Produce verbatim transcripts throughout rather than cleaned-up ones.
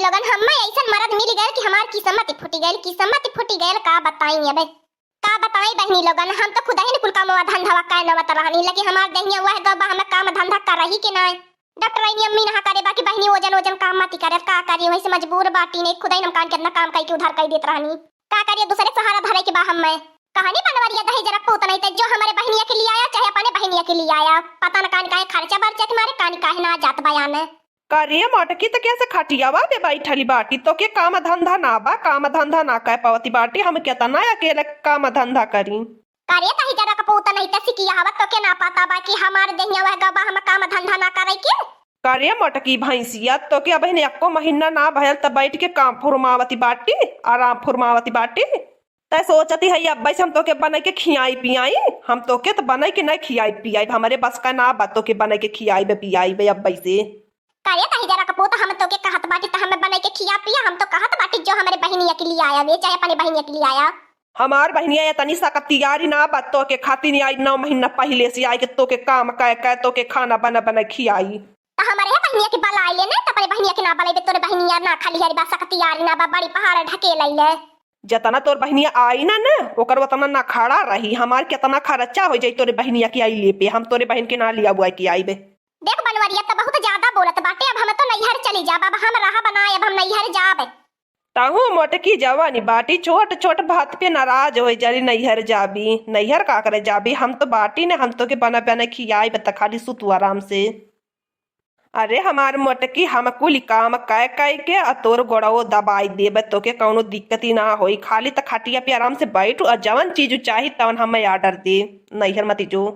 लोगन, हम्मे अइसन मरद मिल गयल कि हमार किस्मत ही फूटी गयल, किस्मत ही फूटी गयल, का बताई अब। का बताई बहिनी लोगन, हम तो खुदहिन कुल कामवा धंधवा कइ नवत रहनी, लेकिन हमार देहिया वह गवा, हमें काम धंधा करही कि नाय। डॉक्टरनी अम्मी नहा करे बा कि बहिनी ओजन ओजन काम मती करे, का करी, वही से मजबूर बाटी ने, खुदहिन हम कान केतना काम कइ के उधार कइ देत रहनी। का करी, दूसरे सहारा धरे के बा हमें। कहनी बनवरिया दही जरा पूत नहीं ते, जो हमरे बहिनिया के लियाया, चाहे अपने बहिनिया के लियाया, पता न कान काहे खर्चा बर्चा के मारे कान काहे ना जात बयान। करे मोटकी, त कैसे खटियावा पे बैठली बाटी? तोके काम धंधा ना बा, काम धंधा ना कइ पावती बाटी। हम केतना अकेले काम धंधा करी? करे दही जरा कपूत नहीं ते सिकिया हवा, तोके ना पता बा कि हमार देहिया वह गवा, हम काम धंधा ना करे के। करे मोटकी भैंसिया, तोके अबहिन एको महीना ना भयल त बैठ के काम फुरमावती बाटी, आराम फुरमावती बाटी। तै सोचती है अब्बै से हम तोके बनइ के खियाई पियाई? हम तोके त बनइ के नहीं खियाई पियाई, हमरे बस का ना बा तोके बनइ के खियाई बे पियाई बे अब्बै से। करे दही जरा कपूत, हम तोके कहत बाटी त हमें बनइ के खिया पिया, हम तो कहत बाटी जो हमरे बहिनिया के लियाया वे, चाहे अपने बहिनिया के लियाया। हमार बहिनिया एतनी सकतियारी ना बा तोके खातिर आई, नौ महीना पहिले से आई के तोके काम कइ कइ तोके खाना बना बना खियाई। त हमरे बहिनिया के बलाइ ले ना, त अपने बहिनिया के ना बलाइबे, तोरे बहिनिया ना खाली हरी बा, सकतियारी ना बा, बड़ी पहाड़ ढकेलइ ले। जतना तोर बहिनिया आई ना ना, ओकर ओतना नखड़ा रही। हमार केतना खर्चा होइ जाई तोरे बहिनिया के अइले पे, हम तोरे बहिन के ना लिया बुआ के आइबे। देख बनवरिया, त बहुत ज्यादा बोलत बाटे, अब हम तो नैहर चली जाब, अब हम रहा बनाए, अब हम नैहर जाब। तहूँ मोटकी जवानी बाटी, छोट छोट बात पे नाराज होइ जाली, नैहर जाबी, नैहर का करे जाबी, हम तो बाटी ने, हम तोके बना बना खियाइब त खाली सुतू आराम से। अरे हमार मोटकी, हम कुल काम कइ कइ के आ तोर गोड़वो दबाइ देब, तोके कउनो दिक्कत ही ना होई। खाली त खटिया पे आराम से बैठू आ जवन चीज चाही तवन हमें order दे, नैहर मती जो।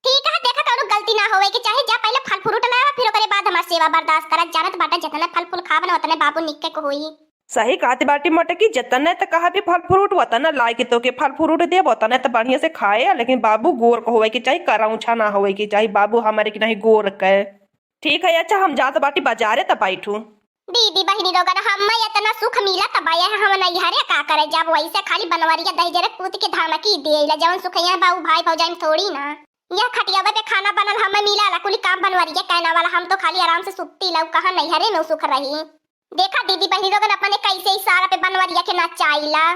ठीक है, देखा कउनो गलती ना होवे के चाही, जा पहिले फल फ्रूट लावा, फिर ओकरे बाद हमार सेवा बर्दाश्त करा। जानत बाटा जितने फल फूल खाब ना उतने बाबू निक्के को होई। सही कहत बाटी मोटकी, जितने त कहबी फल फ्रूट उतने लाइ के तोके फल फ्रूट देब, उतने त बढ़िया से खाए, लेकिन बाबू गोर को होवे के चाही, करौछा ना होवे के चाही, बाबू हमरे के नहीं गोर के। ठीक है, अच्छा, हम जात बाटी बाजारे, तब बैठू। दीदी बहिनी लोगन, हम्मे एतना सुख मिलत बा, हम नैहरे का करे जाब, वैसे खाली बनवरिया दही जरा कूद के धमकी देला, जवन सुख यहाँ बा, उ भाई भौजाई में थोड़ी ना। यह खटियावे पे खाना बनल हमें मिला ला, कुली काम बनवरिया कहना वाला, हम तो खाली आराम से सुत्ती ला, कहाँ नैहरे में सुख रही। देखा दीदी बहिनी लोगन, अपने कैसे इशारा पे बनवरिया के नचाइला।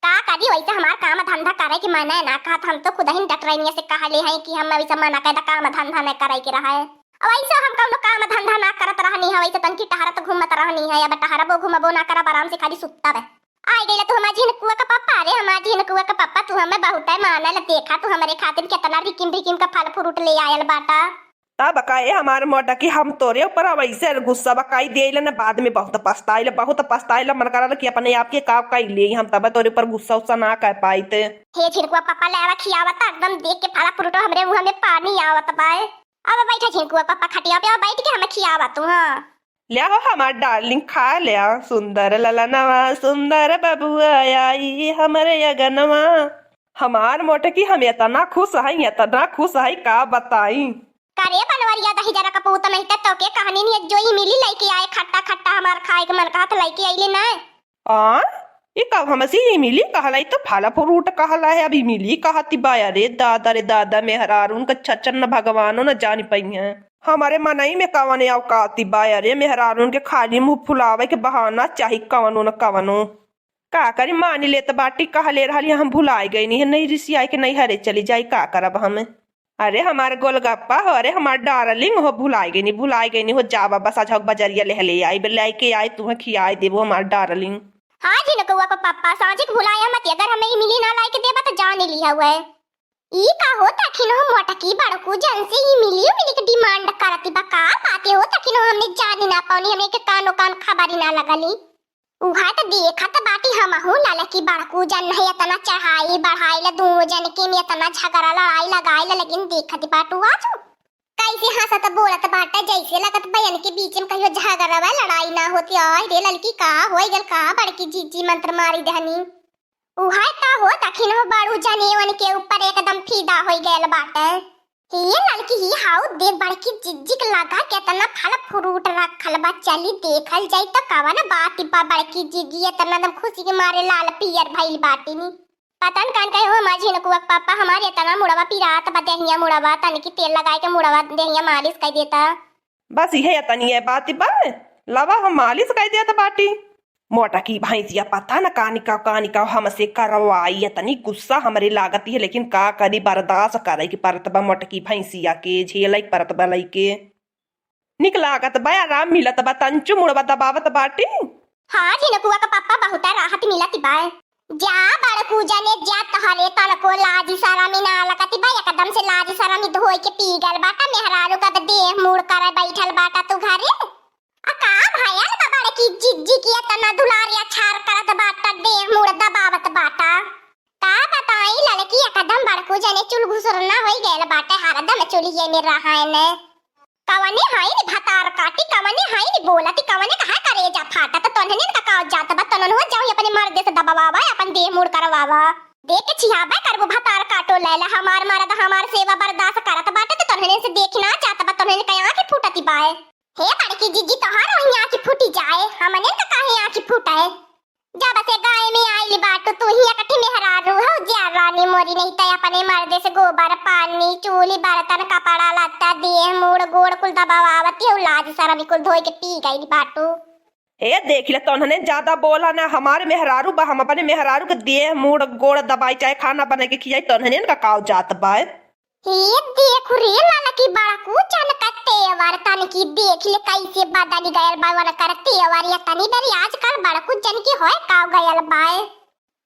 का करी, वैसे हमार काम धंधा करे के मन है ना कहत, हम तो खुदहिन डॉक्टरनिया से कहले हैं कि हम वैसे मना कर द, काम धंधा न करे के रहा है। और वैसे हम कौनो काम धंधा ना करत रहनी है, वैसे तनकी टहरत घूमत रहनी है, अब टहरबो घूमबो ना करब, आराम से खाली सुतब। आइ गइला तू हमार झिनकुआ का पापा, अरे हमार झिनकुआ का पापा, तू हमें बहुत है मानल, देखा तू हमरे खातिर कितना रिकिम रिकिम का फल फ्रूट ले आयल बाटा। तब का ए हमार मोटकी, हम तोरे ऊपर अब ऐसे गुस्सा बकाई देइला न, बाद में बहुत पछताइला, बहुत पछताइला, मन करल कि अपने आप के का कइ ले, हम तब तोरे ऊपर गुस्सा उस्सा ना कर पाइत। हे झिनकुआ पापा, ले आवा खियावा त एकदम देख के फला फ्रूट हमरे मुंह में पानी आवत बा। अब बैठा झिनकुआ पापा खटिया पे, अब बैठ के हमें खियावा तू, हाँ। ले हो हमार डार्लिंग, खा ले। सुंदर ललनवा, सुंदर बबुआ आई हमरे अगनवा। हमार मोटकी, हम एतना खुश हई, एतना खुश हई, का बताई। करे बनवरिया दही जरा कपूत, नहीं त तोके कहनी नहीं, जो इमिली लइके आए खट्टा खट्टा, हमार खाए के मन कहत लइके अइले ना। आ, ई कब हमसे इमिली कहला, ई तो फल फ्रूट कहला है, अब इमिली कहती बा। अरे दादा रे दादा, मेहरारून का छचन न भगवानो न जानी पइहैं। हमरे मनई में कवन औकाती बा, अरे मेहरारून के खाली मुंह फुलावे के बहाना चाही कवनो न कवनो। का करी, मानी लेत बाटी, कहले रहली हम भुलाइ गइनी है, नहीं रिसियाई के नैहरे चली जाई, का करब हम। अरे हमार गोलगप्पा हो, अरे हमार डार्लिंग हो, भुलाइ गइनी, भुलाइ गइनी हो, जाबा बस आज हम बजरिया लेहले आइब, लइके आई, तुहें खियाइ देबो हमार डार्लिंग। हाँ झिनकुआ को पापा, साँझी के भुलाया मत, अगर हमें इमिली ना लाइके देबा त जान लिहा हुए। ई का होत अखिन हो मोटकी बड़कू जन से इमिली उमिली के demand करती बा, का बात होत अखिन हो, हमने जानी ना पौनी, हमने के कानो कान खबरी ना लगली। उहा त देखत बाटी हमहू ललकी बड़कू जन है, एतना चढ़ाई बढ़ाई ला, दुनो जन के में एतना झगड़ा लड़ाई लगाई ला, लेकिन देखत बाटू आजू कैसे हंसत बोलत बाटे, जैसे लगत बा इनके बीच में कहियो झगड़ा बा, लड़ाई ना होती। आय रे ललकी, का होई गल, का बड़की जीजी मंत्र मारी देहनी। उहा त हो दखिन हो बड़ू जने उनके ऊपर एकदम फिदा होई गयल बाटे। हे ललकी ही हाउ देख बड़की जिज्जी के लगा केतना फल फ्रूट रखल बा, चली देखल जाई त कवन बात बा। बड़की जिज्जी एतना दम खुशी के मारे लाल पियर भइल बाटिनी। पता न कान कहे हो हमार झिनकुआ के पापा, हमार एतना मुड़वा पिरात बा देहिया मुड़वा, तनिकी तेल लगाए के मुड़वा देहिया मालिश कर देता। बस इहे एतनी है बात बा। लवा हम मालिश कइ देत बाटी। मोटकी भैंसिया पता न कानिका कानिका हमसे करवाई, इतनी गुस्सा हमरे लागत है, लेकिन का करी, बर्दाश्त करे के परत बा, मोटकी भैंसिया के झेले के परत बा लइके। निक लागत बा, आराम मिलत बा, तंचू मुड़वा दबावत बाटी। हाँ, झिनकुआ का पप्पा बहुता राहत मिलत बा। जा बड़कू जने जा, तोहरे तनको लाज सरम ना लगत बा, एकदम से लाज सरम धोइ के पी गल बाटा, मेहरारू का देह मूड़ करे बैठल बाटा तू घरे। आ का भयल बा बड़की जिज्जी की एतना दुलारिया छार करत बाटा, देह मूड़ दबावत बाटा। का बताई ललकी, एकदम बड़कू जने चुल घुसुरना होइ गयल बाटे, हरदम चुलिये में रहन। कवने हइन भतार काटी, कवने हइन बोलती, कवने कहा करेजा फाटत, तोन्हनिन का काव जात बा, तोन्हन हो जाओ अपने मर्दे से दबावा, अपन देह मूड़ करवावा। देख के छियाबे करबू भतार काटो लैला, हमार मर्द हमार सेवा बर्दाश्त करत बाटे, तो तोन्हनिन से देखी ना जात बा, तोन्हनिन का आँखी फूटती बाय। हे बड़की जिज्जी, तोहार वही आँखी फूटी जाए, हमने का काहे आँखी फूटे? जब से गाय में आइल बाटू, तू ही एकठी मेहरारू हो, जा रानी मोरी, नहीं त अपने मर्दे से गोबर पानी, चूल्ही, बर्तन, कपड़ा लत्ता, देह, मूड़, गोड़ कुल दबावती हो, लाज शरम कुल धोइ के पी गइल बाटू। ए, देख ले, तोन्हने ज्यादा बोला ना, हमारे मेहरारू बा, हम अपने मेहरारू के देह, मूड़, गोड़ दबाई, चाहे खाना बना के खियाई, तोन्हने का काव जात बा। हे देखु रे ललकी, बड़कू जन का तेवर तनकी देख ले, कैसे बदल गयल बा उनकर तेवर। या तनी देरी आजकल बड़कू जन की होए का गयल बाय।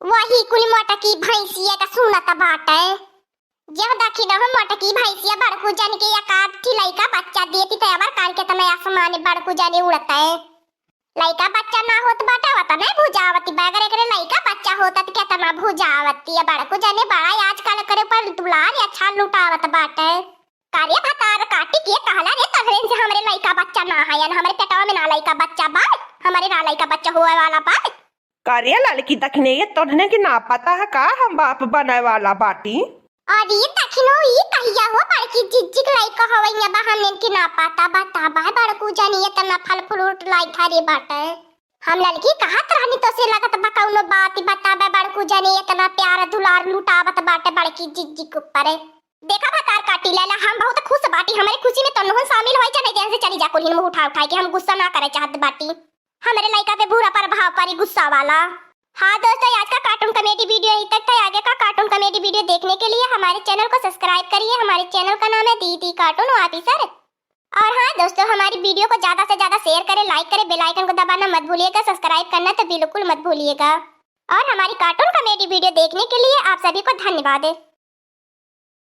वही कुल मोटकी भैंसिया का सुनत बाटे। जब देखी न हो मोटकी भैंसिया बड़कू जन के एक आध ठी लइका बच्चा देती, तेवर करके तने आसमान बड़कू जने उड़ते। लइका बच्चा ना होत बाटा, वतने भुजावती बा। अगर एकरे लइका बच्चा होता त केतना भुजावती। बड़कू जने बड़ा आजकल एकरे ऊपर दुलार या छाल लुटावत बाटे। का रे भतार काटी के कहला रे, तोहरे से हमरे लइका बच्चा ना हयन, हमरे पेटवा में ना लइका बच्चा बा, हमरे ना लइका बच्चा होए वाला बा। का रे ललकी दखिने, ये तोहने के ना पता है का हम बाप बने वाला बाटी? अरे दखिनो, ई कहिया हो बड़की जिज्जी के लइका हवैया बा, हमने के ना पता। बताबा बड़कू जानी एतना फल फ्रूट लाई थारे बाटे। हम ललकी कहत रहनी तो से लगत बा कौनो बात ही बताबे, बड़कू जानी एतना प्यार दुलार लुटावत बाटे बड़की जिज्जी के ऊपर। देखा भतार काटी लैला, हम बहुत खुश बाटी, हमरे खुशी में तोहन शामिल होई जा, नहीं देन से चली जा कुल्हिन मुंह उठा उठाई के, हम गुस्सा ना करे चाहत बाटी। हमरे लइका पे बुरा प्रभाव पड़ी गुस्सा वाला। हाँ दोस्तों, आज का कार्टून कॉमेडी वीडियो यहीं तक था। आगे का कार्टून कॉमेडी वीडियो देखने के लिए हमारे चैनल को सब्सक्राइब करिए। हमारे चैनल का नाम है दीदी कार्टून ऑफिसर। और हाँ दोस्तों, हमारी वीडियो को ज्यादा से ज्यादा शेयर करें, लाइक करें, बेल आइकन को दबाना मत भूलिएगा, सब्सक्राइब करना तो बिल्कुल मत भूलिएगा। और हमारी कार्टून कॉमेडी वीडियो देखने के लिए आप सभी को धन्यवाद।